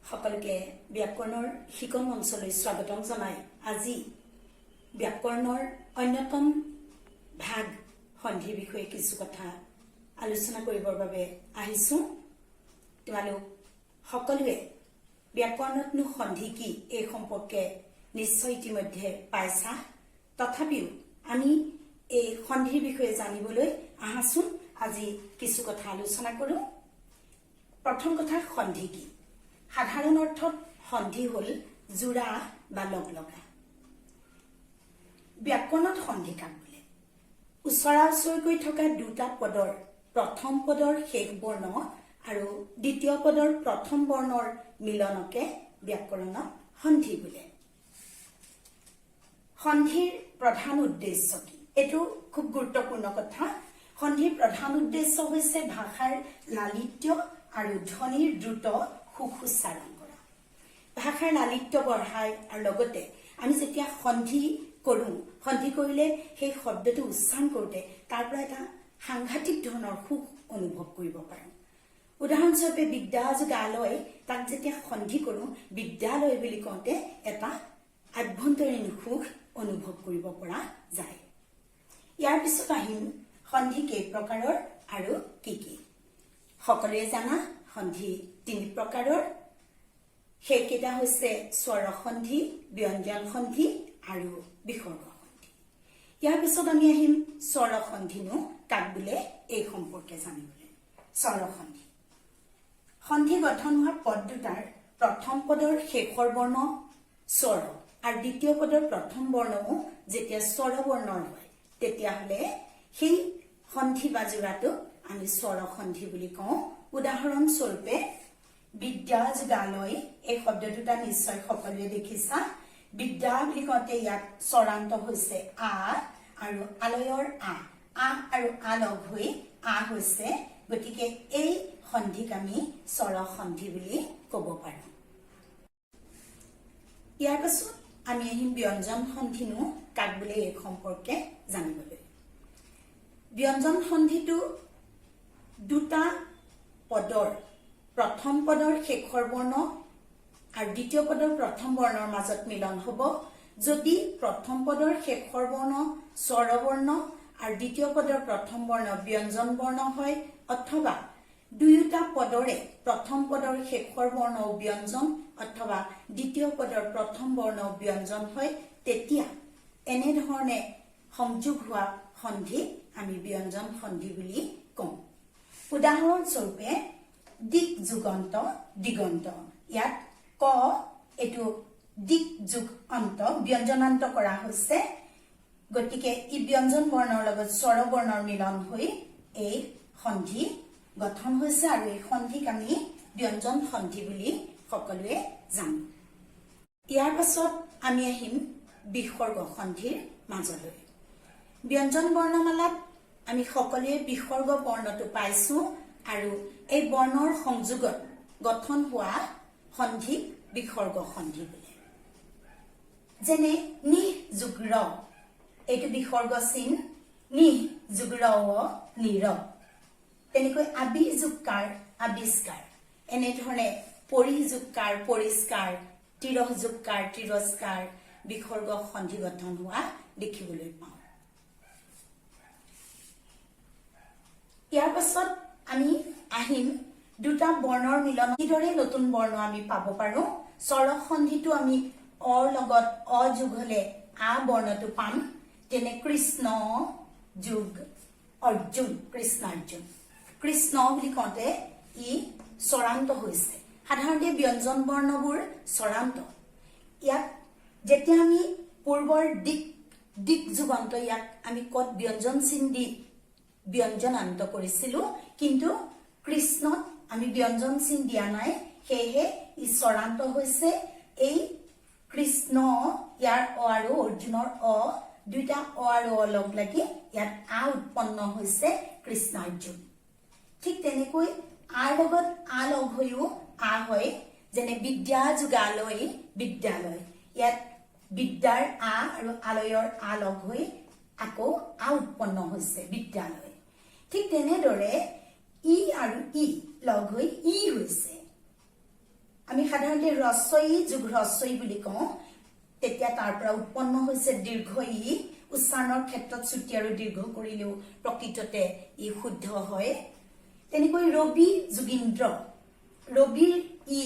সকলোকে ব্যাকৰণৰ শিকন মঞ্চলৈ স্বাগতম জনাই আজি ব্যাকৰণৰ অন্যতম ভাগ সন্ধিৰ বিষয়ে কিছু কথা আলোচনা কৰিবৰ বাবে আহিছোঁ। তোমালোক সকলোৱে ব্যাকৰণতনো সন্ধি কি, এই সম্পৰ্কে নিশ্চয় ইতিমধ্যে পাইছা। তথাপিও আমি এই সন্ধিৰ বিষয়ে জানিবলৈ আহাচোন, আজি কিছু কথা আলোচনা কৰোঁ। প্ৰথম কথা, সন্ধি কি? সাধাৰণ অৰ্থত সন্ধি হ'ল যোৰা বা লগ লগা। ব্যাকৰণত সন্ধি কাক বোলে? ওচৰা ওচৰিকৈ থকা দুটা পদৰ প্ৰথম পদৰ শেষ বৰ্ণ আৰু দ্বিতীয় পদৰ প্ৰথম বৰ্ণৰ মিলনকে ব্যাকৰণত সন্ধি বোলে। সন্ধিৰ প্ৰধান উদ্দেশ্য কি? এইটো খুব গুৰুত্বপূৰ্ণ কথা। সন্ধিৰ প্ৰধান উদ্দেশ্য হৈছে ভাষাৰ লালিত্য আৰু ধ্বনিৰ দ্ৰুত সুসুচ্চাৰণ কৰা। ভাষাৰ লালিত্য বঢ়ায় আৰু লগতে আমি যেতিয়া সন্ধি কৰোঁ, সন্ধি কৰিলে সেই শব্দটো উচ্চাৰণ কৰোঁতে তাৰ পৰা এটা সাংঘাতিক ধৰণৰ সুখ অনুভৱ কৰিব পাৰোঁ। উদাহৰণস্বৰূপে, বিদ্যা যোগ আলয়, তাক যেতিয়া সন্ধি কৰোঁ, বিদ্যালয় বুলি কওঁতে এটা আভ্যন্তৰীণ সুখ অনুভৱ কৰিব পৰা যায়। ইয়াৰ পিছত আহিম সন্ধি কেই প্ৰকাৰৰ আৰু কি কি। সকলোৱে জানা, সন্ধি তিনি প্ৰকাৰৰ। সেইকেইটা হৈছে স্বৰ সন্ধি, ব্যঞ্জন সন্ধি আৰু বিসৰ্গ সন্ধি। ইয়াৰ পিছত আমি আহিম স্বৰ সন্ধিনো কাক বোলে, এই সম্পৰ্কে জানিবলৈ। স্বৰ সন্ধি: সন্ধি গঠন হোৱা পদ দুটাৰ প্ৰথম পদৰ শেষৰ বৰ্ণ স্বৰ আৰু দ্বিতীয় পদৰ প্ৰথম বৰ্ণও যেতিয়া স্বৰ বৰ্ণৰ হয়, তেতিয়াহ'লে সেই সন্ধি বা যোৰাটোক আমি স্বৰ সন্ধি বুলি কওঁ। উদাহৰণস্বৰূপে, বিদ্যা যোগালয়, এই শব্দ দুটা নিশ্চয় সকলোৱে দেখিছা। বিদ্যা বুলি কওঁতে ইয়াত স্বৰান্ত হৈছে আ আৰু আলয়ৰ আ, আ আৰু আ লগ হৈ আ হৈছে। গতিকে এই সন্ধিক আমি স্বৰ সন্ধি বুলি ক'ব পাৰোঁ। ইয়াৰ পাছত আমি আহিম ব্যঞ্জন সন্ধিনো কাক বোলে, এই সম্পৰ্কে জানিবলৈ। ব্যঞ্জন সন্ধিটো দুটা পদৰ প্ৰথম পদৰ শেষৰ বৰ্ণ আৰু দ্বিতীয় পদৰ প্ৰথম বৰ্ণৰ মাজত মিলন হ'ব। যদি প্ৰথম পদৰ শেষৰ বৰ্ণ স্বৰবৰ্ণ আৰু দ্বিতীয় পদৰ প্ৰথম বৰ্ণ ব্যঞ্জন বৰ্ণ হয়, অথবা দুয়োটা পদৰে প্ৰথম পদৰ শেষৰ বৰ্ণও ব্যঞ্জন অথবা দ্বিতীয় পদৰ প্ৰথম বৰ্ণও ব্যঞ্জন হয়, তেতিয়া এনেধৰণে সংযোগ হোৱা সন্ধি আমি ব্যঞ্জন সন্ধি বুলি কওঁ। উদাহৰণস্বৰূপে, দিক যুগন্ত, দিগন্ত। ইয়াত ক, এইটো দিক যোগ অন্ত, ব্যঞ্জনান্ত কৰা হৈছে। গতিকে ই ব্যঞ্জন বৰ্ণৰ লগত স্বৰ বৰ্ণৰ মিলন হৈ এই সন্ধি গঠন হৈছে আৰু এই সন্ধিক আমি ব্যঞ্জন সন্ধি বুলি সকলোৱে জানো। ইয়াৰ পাছত আমি আহিম বিসৰ্গ সন্ধিৰ মাজলৈ। ব্যঞ্জন বৰ্ণমালাত আমি সকলোৱে বিসৰ্গ বৰ্ণটো পাইছো আৰু এই বৰ্ণৰ সংযোগত গঠন হোৱা সন্ধিক বিসৰ্গ সন্ধি বোলে। যেনে, নিহ যোগ ৰ, এইটো বিসৰ্গ চিন, নিহ যোগ ৰ, নিৰ। তেনেকৈ আবি যোগ কাৰ, আৱিষ্কাৰ। এনেধৰণে পৰি যোগ কাৰ, পৰিষ্কাৰ, তিৰহ যোগ কাৰ, তিৰস্কাৰ, বিসৰ্গ সন্ধি গঠন হোৱা দেখিবলৈ পাওঁ। ইয়াৰ পাছত আমি আহিম দুটা বৰ্ণৰ মিলন কিদৰে নতুন বৰ্ণ আমি পাব পাৰো। স্বৰ সন্ধিটো আমি অৰ লগত অ যোগ হলে আ বৰ্ণটো পাম। যেনে, কৃষ্ণ যোগ অৰ্জুন, কৃষ্ণাৰ্জুন। কৃষ্ণ বুলি কওঁতে ই স্বৰান্ত হৈছে। সাধাৰণতে ব্যঞ্জন বৰ্ণবোৰ স্বৰান্ত। ইয়াত যেতিয়া আমি পূৰ্বৰ দিক, দিক যুগন্ত, ইয়াক আমি কত ব্যঞ্জন চিন দি ব্যঞ্জনান্ত কৰিছিলো, কিন্তু কৃষ্ণত আমি ব্যঞ্জন চিন দিয়া নাই, সেয়েহে ই স্বৰান্ত হৈছে। এই কৃষ্ণ, ইয়াৰ অ আৰু অৰ্জুনৰ অ, দুইটা অ আৰু অ লগ লাগি ইয়াত আ উৎপন্ন হৈছে, কৃষ্ণাৰ্জুন। ঠিক তেনেকৈ আৰ লগত আ লগ হৈও আ হয়। যেনে, বিদ্যা যোগালয়, বিদ্যালয়। ইয়াত বিদ্যাৰ আ আৰু আলয়ৰ আ লগ হৈ আকৌ আ উৎপন্ন হৈছে, বিদ্যালয়। ঠিক তেনেদৰে ই আৰু ই লগ হৈ ই হৈছে। আমি আমি সাধাৰণতে হ্ৰস্ব ই যোগ হ্ৰস্ব ই বুলি কওঁ, তেতিয়া তাৰ পৰা উৎপন্ন হৈছে দীৰ্ঘ ই। উচ্চাৰণৰ ক্ষেত্ৰত চুটি আৰু দীৰ্ঘ কৰিলেও প্ৰকৃততে ই শুদ্ধ হয়। তেনেকৈ ৰবি যোগ ইন্দ্ৰ, ৰবিৰ ই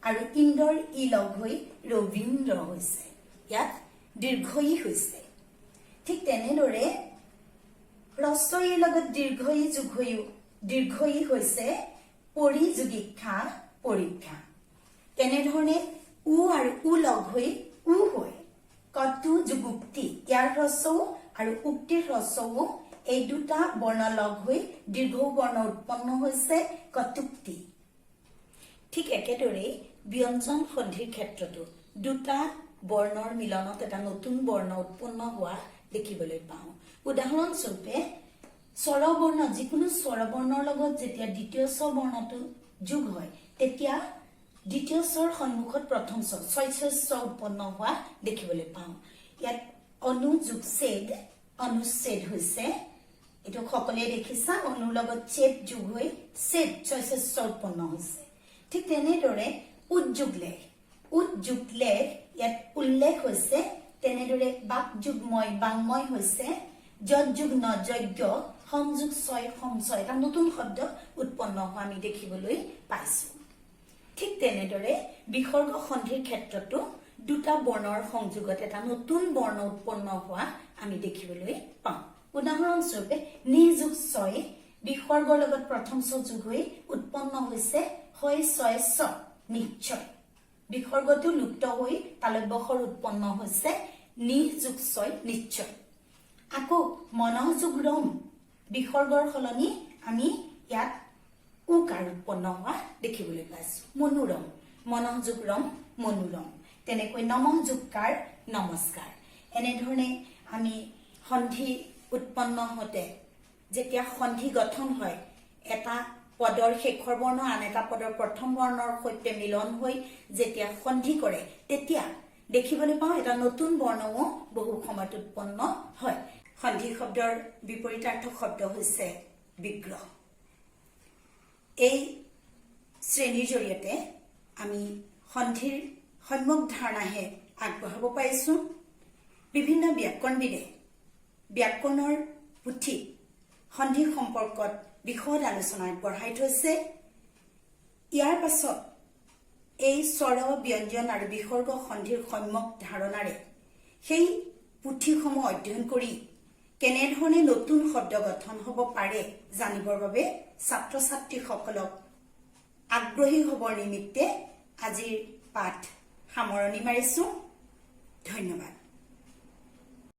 আৰু ইন্দ্ৰৰ ই লগ হৈ ৰবীন্দ্ৰ হৈছে, ইয়াত দীৰ্ঘ ই হৈছে। ঠিক তেনেদৰে হ্ৰস্ব ইৰ লগত দীৰ্ঘ ই যোগ হৈও দীৰ্ঘ ই হৈছে, পৰি যোগ ইক্ষা, পৰীক্ষা। তেনেধৰণে উ আৰু উ লগ হৈ উ হৈ কটু যোগ উক্তি, ইয়াৰ হ্ৰস্ব উ আৰু উক্তিৰ হ্ৰস্ব উ, এই দুটা বৰ্ণ লগ হৈ দীৰ্ঘ উ বৰ্ণ উৎপন্ন হৈছে, কটুক্তি। ঠিক একেদৰেই ব্যঞ্জন সন্ধিৰ ক্ষেত্ৰতো দুটা বৰ্ণৰ মিলনত এটা নতুন বৰ্ণ উৎপন্ন হোৱা দেখিবলৈ পাওঁ। উদাহৰণস্বৰূপে স্বৰবৰ্ণ, যিকোনো স্বৰবৰ্ণৰ লগত যেতিয়া দ্বিতীয় স্ব বৰ্ণটো যোগ হয়, তেতিয়া দ্বিতীয় স্বৰ সন্মুখত প্ৰথম স্ব, ছয় ছয় স্ব উৎপন্ন হোৱা দেখিবলৈ পাওঁ। ইয়াত অনু যোগ ছেদ, অনুচ্ছেদ হৈছে। এইটো সকলোৱে দেখিছা, অনুৰ লগত ছেদ যোগ হৈ ছেদ, ছয় ছয় স্ব উৎপন্ন হৈছে। ঠিক তেনেদৰে উদ যোগ লেখ, উদ যোগ লেখ, ইয়াত উল্লেখ হৈছে। তেনেদৰে বাক যোগময়, বাংময় হৈছে। যত যোগ ন, যজ্ঞ, সংযোগ ছয়, সঞ্চয়, এটা নতুন শব্দ উৎপন্ন হোৱা আমি দেখিবলৈ পাইছো। ঠিক তেনেদৰে বিসৰ্গ সন্ধিৰ ক্ষেত্ৰতো দুটা বৰ্ণৰ সংযোগত এটা নতুন বৰ্ণ উৎপন্ন হোৱা আমি দেখিবলৈ পাওঁ। উদাহৰণস্বৰূপে নিযোগ ছয়, বিসৰ্গৰ লগত প্ৰথম ছ যোগ হৈ উৎপন্ন হৈছে হয় ছয় ছ, নিশ্চয়। বিসৰ্গটো লুপ্ত হৈ তালব্যশৰ উৎপন্ন হৈছে, নিযোগ ছয়, নিশ্চয়। আকৌ মনঃযোগ ৰম, বিসৰ্গৰ সলনি আমি ইয়াত উকাৰ উৎপন্ন হোৱা দেখিবলৈ পাইছো, মনোৰম। মনঃযোগ ৰম, মনোৰম। তেনেকৈ নমঃ যোগ কাৰ, নমস্কাৰ। এনেধৰণে আমি সন্ধি উৎপন্ন হওঁতে, যেতিয়া সন্ধি গঠন হয়, এটা পদৰ শেষৰ বৰ্ণ আন এটা পদৰ প্ৰথম বৰ্ণৰ সৈতে মিলন হৈ যেতিয়া সন্ধি কৰে, তেতিয়া দেখিবলৈ পাওঁ এটা নতুন বৰ্ণও বহু সময়ত উৎপন্ন হয়। সন্ধি শব্দৰ বিপৰীতাৰ্থক শব্দ হৈছে বিগ্ৰহ। এই শ্ৰেণীৰ জৰিয়তে আমি সন্ধিৰ সম্যক ধাৰণাহে আগবঢ়াব পাৰিছোঁ। বিভিন্ন ব্যাকৰণবিদে ব্যাকৰণৰ পুথিত সন্ধি সম্পৰ্কত বিশদ আলোচনা আগবঢ়াই থৈছে। ইয়াৰ পাছত এই স্বৰ, ব্যঞ্জন আৰু বিসৰ্গ সন্ধিৰ সম্যক ধাৰণাৰে সেই পুথিসমূহ অধ্যয়ন কৰি কেনেধৰণে নতুন শব্দ গঠন হ'ব পাৰে জানিবৰ বাবে ছাত্ৰ ছাত্ৰীসকলক আগ্ৰহী হ'বৰ নিমিত্তে আজিৰ পাঠ সামৰণি মাৰিছোঁ। ধন্যবাদ।